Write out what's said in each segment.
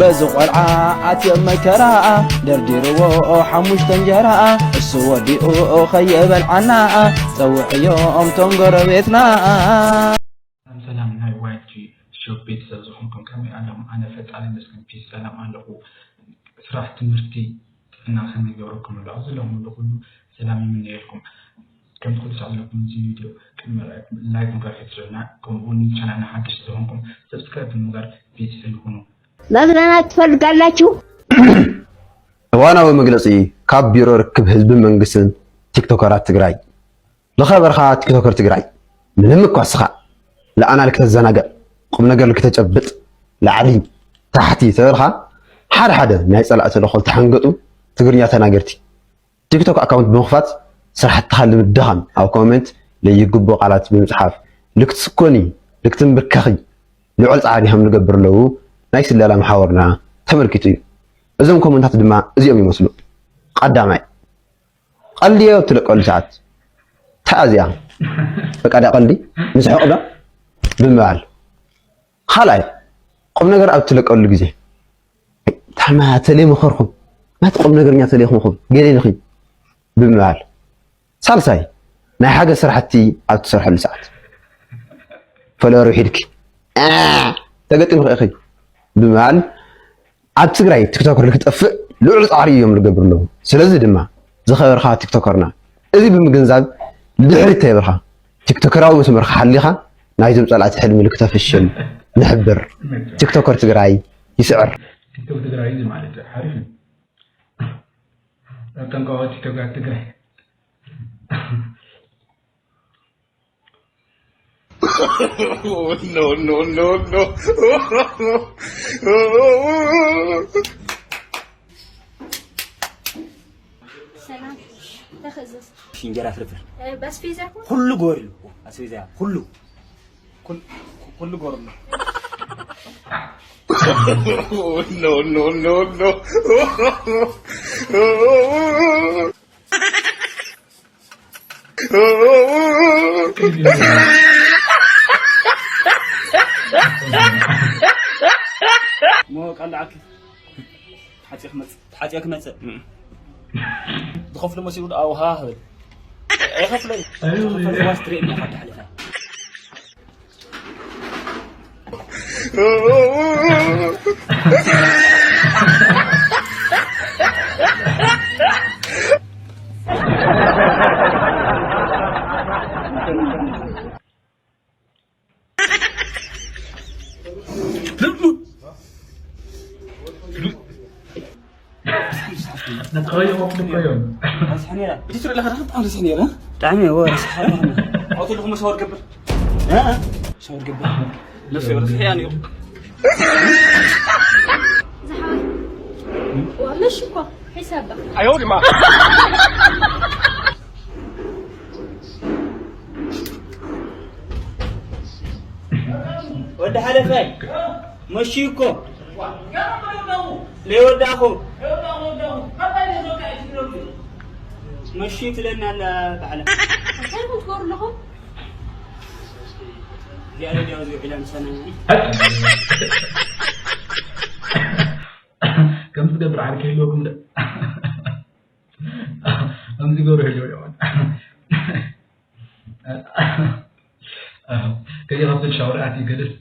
በዚ ቆልዓ ኣትዮም መከራ፣ ደርዲርዎ ሓሙሽተ እንጀራ፣ እሱ ወዲኡ ከየበልዓና፣ ጸውዕዮም ቶም ጎረቤትና። ሰላም ሰላም ናይ ዋይ ጂ ሾፕ ቤተሰብ ዝኾንኩም ከመይ ኣለኹም? ኣነ ፈጣሪ ይመስገን ፒስ ሰላም ኣለኹ። ስራሕ፣ ትምህርቲ፣ ጥዕና ከመይ ገብረኩም ኣሎ? ኣብ ዘለኹምሉ ኩሉ ሰላም ይምነየልኩም። ከምቲ ኩሉ ሳዕ ዘለኩም እዚ ቪድዮ ቅድሚ ላይክ ምግባር ከይትስዕና፣ ከምኡ እውን ቻናልና ሓደሽቲ ዝኾንኩም ሰብስክራይብ ብምግባር ቤተሰብ ይኹኑ። መዝናናት ትፈልጋላችሁ? እዋናዊ መግለጺ ካብ ቢሮ ርክብ ህዝብን መንግስትን ቲክቶከራት ትግራይ። ዝኸበርኻ ቲክቶከር ትግራይ፣ ምንም እኳ እስኻ ለኣና ልክተዘናግዕ፣ ቁም ነገር ልክተጨብጥ፣ ላዕሊ ታሕቲ ተበልኻ፣ ሓደ ሓደ ናይ ጸላእ ተልእኾ ልተሓንገጡ ትግርኛ ተናገርቲ ቲክቶክ ኣካውንት ብምኽፋት ስራሕትኻ ልምድኻን ኣብ ኮሜንት ለይግቡ ቃላት ብምጽሓፍ ልክትስኮኒ ልክትንብርከኺ ልዑል ጻዕሪ ከም ልገብር ኣለዉ ናይ ስለላ መሓወርና ተመልኪቱ እዩ። እዞም ኮመንታት ድማ እዚኦም ይመስሉ። ቀዳማይ፣ ቀልዲ እዮ እትለቀሉ ሰዓት። ተኣዚኣ በቃ ዳ ቀልዲ ንስሕቕ ዶ ብምባል። ካልኣይ፣ ቁም ነገር ኣብ እትለቀሉ ግዜ። ታማ ተለይ መኸርኹም ናት ቁም ነገርኛ ተለይኹምኹም ገሌ ንኺ ብምባል። ሳልሳይ፣ ናይ ሓገዝ ስራሕቲ ኣብ ትሰርሐሉ ሰዓት። ፈለወር ውሒድኪ፣ እ፣ ተገጢምኺ ኢኺ ብምባል ኣብ ትግራይ ቲክቶከር ንክጠፍእ ልዑል ፃዕሪ እዮም ዝገብሩ ኣለዉ። ስለዚ ድማ ዝኸበርካ ቲክቶከርና እዚ ብምግንዛብ ንድሕሪት ተይበልካ ቲክቶከራዊ መስመርካ ሓሊኻ ናይዞም ፀላእቲ ሕልሚ ንክተፍሽል ንሕብር። ቲክቶከር ትግራይ ይስዕር። ቲክቶክ ትግራይ እዚ ማለት ሓሪፍ እዩ። ኣብ ጠንቃዋ ቲክቶክ ትግራይ no, no, no, no. ሰላም። ተኸዘስ። እንጀራ ፍርፍር በስፌዛ ይኹን ኩሉ ጎር ኢሉ ኣስቤዛ ኩሉ ኩል- ኩሉ ጎር ኣሎ። no, no, no, no. ሞ ቃልዓኪ ተሓፂኦ ክመፅእ ተሓፂኦ ክመፅእ ዝኸፍሉ መሲሉ ኣውሃ ክብል ኣይኸፍለይ ዝኸፈል ዋስ ትርእየኒ ኢኻ ተሓሊፋ ነጥራዮም ኣፍልቆዮም ረስሐ ነይራ እቲ ትርኢ ለኻ ብጣዕሚ ረስሐ ነይራ ብጣዕሚ ወ ረስሐ ኣውቶ ልኹም ሻወር ገብር ሻወር ገብር ነፍሲ ረስሐ ያኒ ዝሓወይ ዋ፣ ምሽ እኮ ሒሳብ በቃ። ወዲ ሓለፋይ መሽዩ እኮ ለይወዳእኹ መሽዩ ትለና ኣላ ባዕላ እንታይ ኢኹም ትገብሩ ኣለኹም? እዚኣ ለዲያ እዚ ውዒላ ምሳና ከም ትገብር ዓርኪ ይህልወኩም ዶ ከም ዝገብሩ ይህልው ይሆን ከዚ ካብቲ ሻወር ኣትዩ ገለስ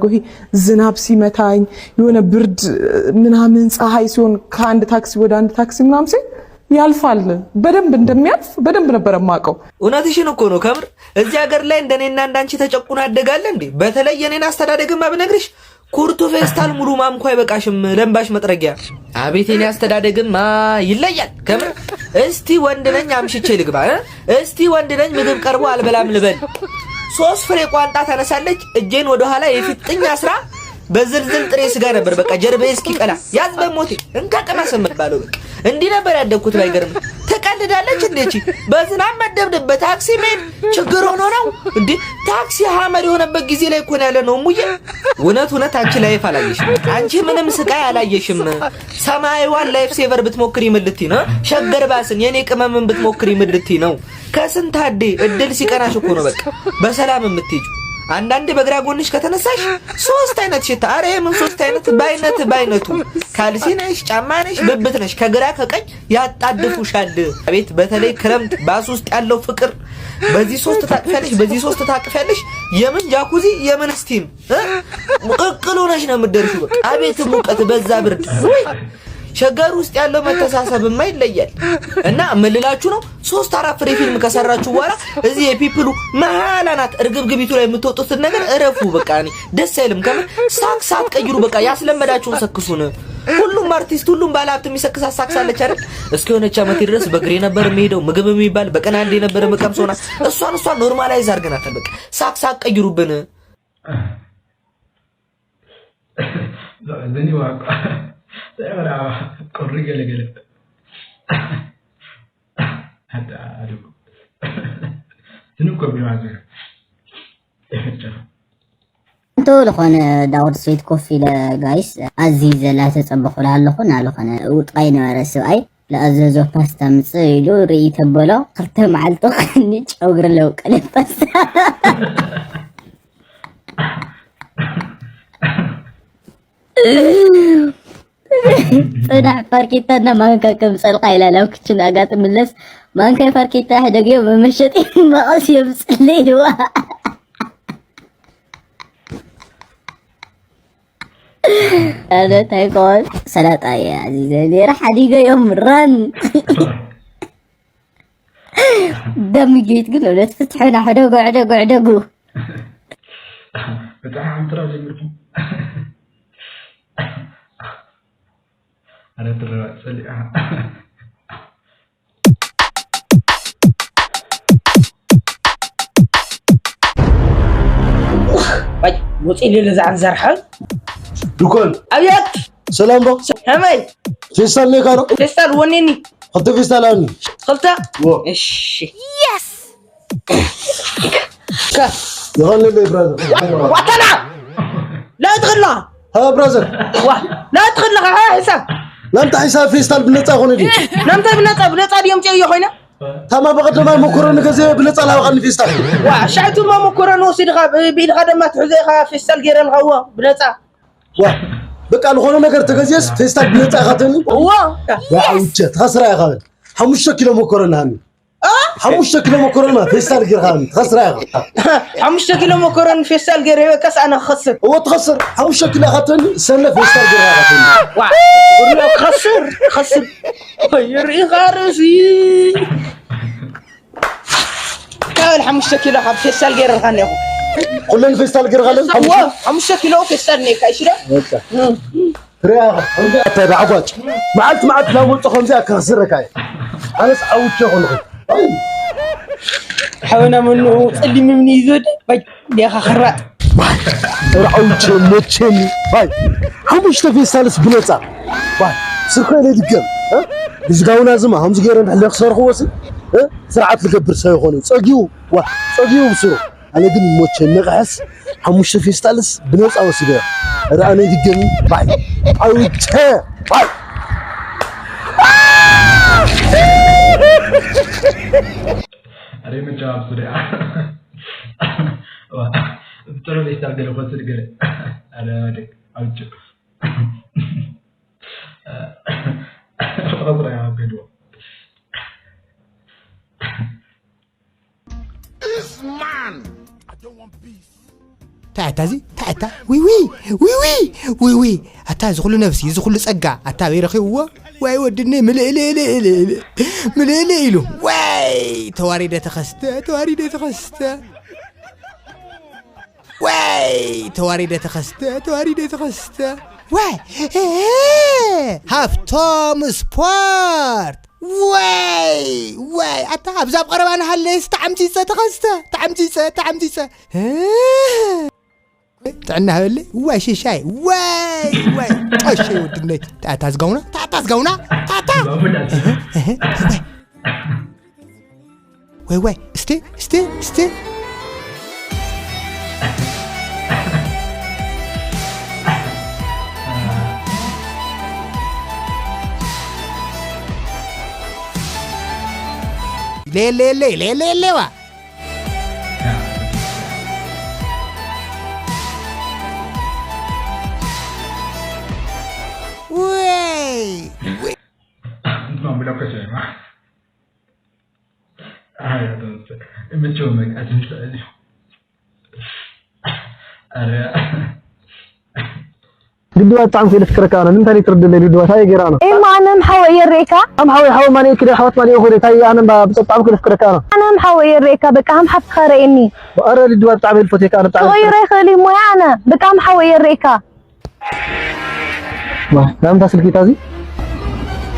ጎሂ ዝናብ ሲመታኝ የሆነ ብርድ ምናምን ፀሐይ ሲሆን ከአንድ ታክሲ ወደ አንድ ታክሲ ምናምን ሲል ያልፋል። በደንብ እንደሚያልፍ በደንብ ነበር የማውቀው። እውነትሽን እኮ ነው ከምር። እዚህ ሀገር ላይ እንደኔና እንዳንቺ ተጨቁኖ ያደገ አለ እንዴ? በተለይ የኔን አስተዳደግማ ብነግርሽ ኩርቱ ፌስታል ሙሉ ማምኮ አይበቃሽም፣ ለምባሽ መጥረጊያ። አቤት የኔ አስተዳደግማ ይለያል ከምር። እስቲ ወንድ ነኝ አምሽቼ ልግባ እ? እስቲ ወንድ ነኝ ምግብ ቀርቦ አልበላም ልበል። ሶስት ፍሬ ቋንጣ ታነሳለች፣ እጄን ወደ ኋላ የፊጥኝ አስራ በዝልዝል ጥሬ ስጋ ነበር በቃ ጀርባዬ እስኪቀላ ያዝ በሞቴ እንካ ቅመስ የምባለው በቃ። እንዲህ ነበር ያደግኩት ባይገርም። ትቀልዳለች እንዴ እቺ? በዝናብ መደብደብ በታክሲ መሄድ ችግር ሆኖ ነው እንዴ? ታክሲ ሀመር የሆነበት ጊዜ ላይ እኮ ነው ያለ ነው እሙዬ። እውነት እውነት አንቺ ላይፍ አላየሽም። አንቺ ምንም ስቃይ አላየሽም። ሰማያዊዋን ላይፍ ሴቨር ብትሞክሪ ምን ልትይ ነው? ሸገር ባስን የኔ ቅመምን ብትሞክሪ ምን ልትይ ነው? ከስንት አዴ እድል ሲቀናሽ እኮ ነው በቃ በሰላም የምትሄጂው። አንዳንዴ በግራ ጎንሽ ከተነሳሽ ሶስት አይነት ሽታ። አረ ምን ሶስት አይነት? በአይነት በአይነቱ። ካልሲ ነሽ፣ ጫማ ነሽ፣ ብብት ነሽ፣ ከግራ ከቀኝ ያጣድፉሻል። አቤት በተለይ ክረምት ባስ ውስጥ ያለው ፍቅር። በዚህ ሶስት ታቅፊያለሽ፣ በዚህ ሶስት ታቅፊያለሽ። የምን ጃኩዚ የምን ስቲም እ? ቅቅል ሆነሽ ነው የምትደርሺው። በቃ አቤት ሙቀት፣ በዛ ብርድ። ውይ! ሸገር ውስጥ ያለው መተሳሰብማ ይለያል። እና ምን ልላችሁ ነው፣ ሶስት አራት ፍሬ ፊልም ከሰራችሁ በኋላ እዚህ የፒፕሉ መሀል አናት እርግብግቢቱ ላይ የምትወጡትን ነገር እረፉ። በቃ እኔ ደስ አይልም። ከምን ሳክስ አትቀይሩ። በቃ ያስለመዳችሁን ሰክሱን። ሁሉም አርቲስት፣ ሁሉም ባለሀብት የሚሰክሳት ሳክስ አለች አይደል? እስከ የሆነች ዓመት ድረስ በእግሬ ነበር የምሄደው። ምግብ የሚባል በቀን አንዴ ነበር የምቀምሰውና እሷን እሷን ኖርማላይዝ አድርገናታል። በቃ ሳክስ አትቀይሩብን። Zani wako. Tayari wa korri gele gele. Hata adugo. Sinu ko bi wazo. እንተ ዝኾነ ዳውድ ስዊት ኮፍ ኢለ ጋይስ ኣዚ ዘላ ተጸበኹላ ኣለኹ። ናልኾነ ውጥቃይ ነበረ ስብኣይ ለኣዘዞ ፓስታ ምጽእ ኢሉ ርኢ ተበሎ ክልተ መዓልቲ ከኒ ጨጉሪ ለውቀለ ፓስታ ጽናሕ ፋርኬታ እና ማንካ ከምጸልካ ኢላ ናብ ክችን ኣጋ ትምለስ። ማንካ ፋርኬታ ሕደግዮ መመሸጢ መቐስ የምጽለይ ድዋ ኣነ እንታይ ኮን ሰላጣ እየ ኣዚዘ ነይረ ሓዲገ እዮም ራን ደምጌት ግን እውነት ፍትሕና ሕደጉ ሕደጉ ሕደጉ በጣም ጥራ ጀምርኩም ኣረ ትረባ ጸሊኣ ባይ ወፂ ሌለ ዝዓንዘርሓል ድኮን ኣብየት ሰላም ዶ ከመይ ፌስታል ነካ ዶ ፌስታል ወኒኒ ክልተ ፌስታል ኣኒ ክልተ ዎ እሺ ይኸንልለይ ብራዘር ዋተና لا تغلى ها ብራዘር لا تغلى ها حساب ናምታ ሒሳብ ፌስታል ብነፃ ይኾነ ድዩ ናምታይ ብነፃ ብነፃ ድዮም ፅእዮ ኮይነ ታማ በቐደማይ መኮረኒ ገዜ ብነፃ ላሃብኻኒ ፌስታል ዋ ሻይቱማ መኮረኒ ወሲድኻ ብኢድኻ ድማ ትሕዞ ኢኻ ፌስታል ገይረልኻዎ ብነፃ ዋ በቃ ዝኾነ ነገር ተገዜስ ፌስታል ብነፃ ኢኻ ትህኒ ዋ ዋ ውቸ ትኸስራ ኢኻ በል ሓሙሽተ ኪሎ መኮረኒ ሃኒ ሓሙሽተ ኪሎ መኮረኒ ፌስታል ጌርካ ሃኒ ትኸስራ ኢኻ ሓሙሽተ ኪሎ መኮረኒ ፌስታል ገይረ ሂበካስ ኣነ ክኸስር እዎ ትኸስር ሓሙሽተ ኪሎ ኢኻ ትህኒ ሰነ ፌስታል ጌርካ ኢኻ ትህኒ ዋ ክኸስር ክኸስር ይርኢኻ ርእሲ ካብ ሓሙሽተ ኪሎ ካብ ፌስታል ገይረልካ እኒኹ ኩለን ፌስታል ጌርካለን ዋ ሓሙሽተ ኪሎ ፌስታል ነካ ይሽዳ ሪኣ እንታይ ዳዕጓጭ መዓልቲ መዓልቲ ናብ ወፅኦ ከምዚኣ ከኽስረካ እየ ኣነስ ዓውቸ ኮንኹ ሓበና መኑ ፀሊም ምኒ እዩ ዝወደ ባይ ዲኻ ክራጥ ርዓውቸ መቸኒ ባይ ሓሙሽተ ፌስታልስ ብነፃ ባይ ስርኮ ኢለ ድገም ብዝጋውና ዝማ ከምዚ ገይረ ንሕለ ክሰርኽዎ ሲ ስርዓት ዝገብር ሰብ ይኾነ ፀጊቡ ዋ ፀጊቡ ብስሩ ኣነ ግን ይሞቸ ንቕሐስ ሓሙሽተ ፌስታልስ ብነፃ ወሲደ ርኣነ ድገሚ ባይ ኣውቸ ባይ ኣረ መጫወት ዙሪያ ጥሩ ፌስታል ገለ ኮስድ ገለ ኣረ ኣውጭ ቁጥራ ያገድዋ እንታይ ኣታ እዚ እንታይ ኣታ ዊዊ ዊዊ ዊዊ ኣታ እዚ ኩሉ ነብሲ እዚ ኩሉ ጸጋ ኣታ በይ ረኺብዎ ዋይ ወድኒ ምልእልእልእልእ ምልእልእ ኢሉ ዋይ ተዋሪደ ተኸስተ ተዋሪደ ተኸስተ ዋይ ተዋሪደ ተኸስተ ተዋሪደ ተኸስተ ዋይ ሃፍቶም ስፖርት ዋይ ዋይ ኣታ ኣብዛ ኣብ ቀረባ ንሃለየስ ተዓምፂፀ ተኸስተ ተዓምፂፀ ተዓምፂፀ ጥዕና ሃበለይ ዋይ ሽሻይ ዋይ ዋይ ጦሸይ ወድነይ ታታ ዝጋውና ታታ ዝጋውና ታታ ወይ ወይ እስቲ እስቲ እስቲ ሌሌሌ ሌሌሌዋ No, me lo que se llama. Ay, entonces, me echó me casi un sueño. Arre. ልድዋ ብጣዕሚ ክኢለ ፍቅረካ ኣነ ንምንታይ ትርድለይ ልድዋ ታይ ገይራ ኣነ ኤማ ኣነ ምሓወ የርእካ ኣም ሓወይ ሓወ ማኔ ክደ ሓወት ማኔ ኹደ ታይ ኣነ ብጣዕሚ ክኢለ ፍቅረካ ኣነ ኣነ ምሓወ የርእካ በቃ ሃም ሓፍትኻ ረእየኒ ኣረ ልድዋ ብጣዕሚ ክኢለ ፈቴካ ኣነ ብጣዕሚ ተቐይሮ ይኽእል እዩ ሞያ ኣነ በቃ ምሓወ የርእካ ናምታ ስልኪ ታዚ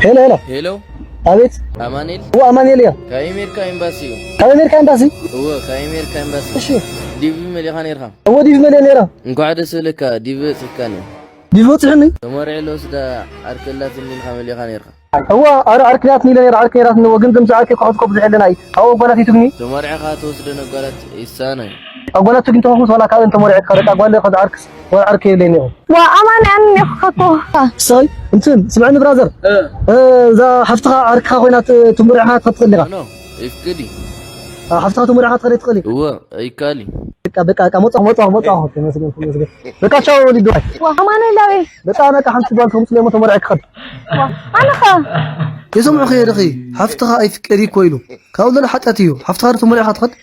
ሄሎ ሄሎ ሄሎ ኣቤት ኣማኔል እወ ኣማኔል እያ ካብ ኣሜሪካ ኤምባሲ እዩ ካብ ኣሜሪካ ኤምባሲ እወ ካብ ኣሜሪካ ኤምባሲ እሺ ዲቪ መሊኻ ነርካ እወ ዲቪ መሊኣ ነራ እንኳዕ ደስ በለካ ዲቪ በፂሕካኒ ዲቪ በፂሕኒ ተመርዒ ለወስዳ ዓርከላትኒ ኢልካ መሊኻ ነርካ እወ ኣረ ዓርክያትኒ ኢለ ነራ ዓርክያትኒ እወ ግን ከምዚ ዓርከይ ክኸፍኮ ብዙሕ የለና እዩ ኣብኡ ጓላት ይትግኒ ተመርዕኻ ትወስደን ኣጓላት ይሳነ ኣብ ጓላት ትግኒ ተኸፍኩስ ዋላ ካብን ተመርዒ ክኸደቃ ጓለ ከዚ ዓርክስ ወላ ዓርከይ የለኒ እኮ ዋ ኣማን ኣን ይኸኮ ሰይ እንትን ስምዕኒ ብራዘር እዛ ሓፍትኻ ዓርክኻ ኮይና ትምርዕኻ ትኸትኽእል ኢኻ ይፍቅድ ሓፍትኻ ትምርዕኻ ትኸደ ትኽእል እወ ኣይካል በቃ በቃ በቃ መጣ መጣ መጣ ተመስገን ተመስገን በቃ ቻው ወሊዱ ዋ ኣማን ላዊ በቃ በቃ ሓንቲ ጓል ተምስለ ሞ ተመርዐ ክኸድ ኣነኻ የሰምዑ ከየድኺ ሓፍትኻ ኣይፍቀድ እኮ ኢሉ ካብኡ ዘሎ ሓጢኣት እዩ ሓፍትኻ ዶ ተመርዕኻ ትኸድ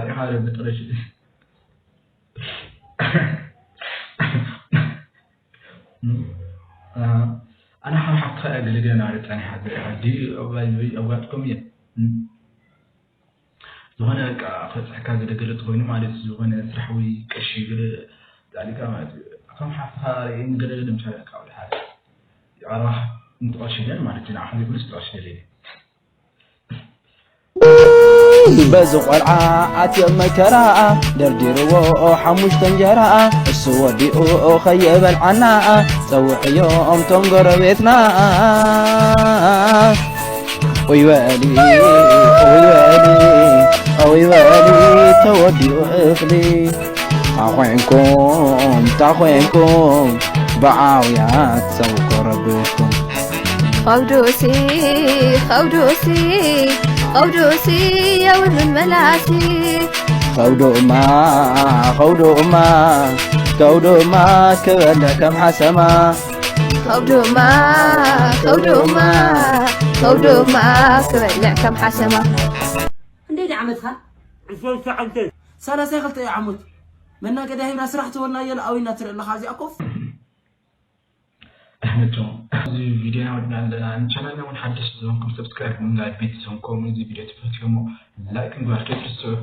ሪኻ ዶ ብጥረሽ ኣነ ከም ሓፍትኻ እያ ገለ ገለ ናበለ ጸኒሓ ዝሪኣ ድዩ ኣጓጥኩም እየ ዝኾነ በቃ ክበጽሐካ ገለ ገለ ተኾይኑ ማለት እዩ ዝኾነ ስራሕ ወይ ቀሺ ገለ ጻሊካ ማለት እዩ ከም ሓፍትኻ ርእየኒ ገለ ገለ ምሳሌ በቃ ወደ ሓደ ይቐርባኻ እንትቐርሽ ኢለን ማለት እዩ ንዓኻ ዘይብሉስ ትቐርሽ ደልየ በዚ ቆልዓ ኣትዮም መከራ ደርዲርዎ ሓሙሽተ እንጀራ እሱ ወዲኡ ከየበልዓና ጸውዕዮም ቶም ጎረቤትና ኡይ በሊ ኡይ በሊ ኡይ በሊ ተወዲኡ እኽሊ ታኾንኩም ታኾንኩም ብዓውያት ሰው ኮረብኩም ኸብዱሲ ኸብዱሲ ኸብዱሲ የብሉን መላሲ ኸብዱማ ኸብዱማ ኸብዱማ ክበልዕ ከም ሓሰማ ኸብዱማ ኸብዱማ ኸብዱማ ክበልዕ ከም ሓሰማ እንዴት ዓመትኻ ሰላሳ ክልተ ዓመት መናገዳ ሂብና ስራሕ ተወናዮ ለኣዊና ትርኢ ኣለኻ እዚኣ ኮፍ ኣሕመድ ቶም ኣብዚ ቪድዮና ወድና ኣለና ንቻናልና እውን ሓደሽ ዝኾንኩም ሰብስክራይብ ብምግባር ቤት ዝኾንኩም እዚ ቪድዮ ተፈትዮሞ ላይክ ምግባር ከይትርስዑ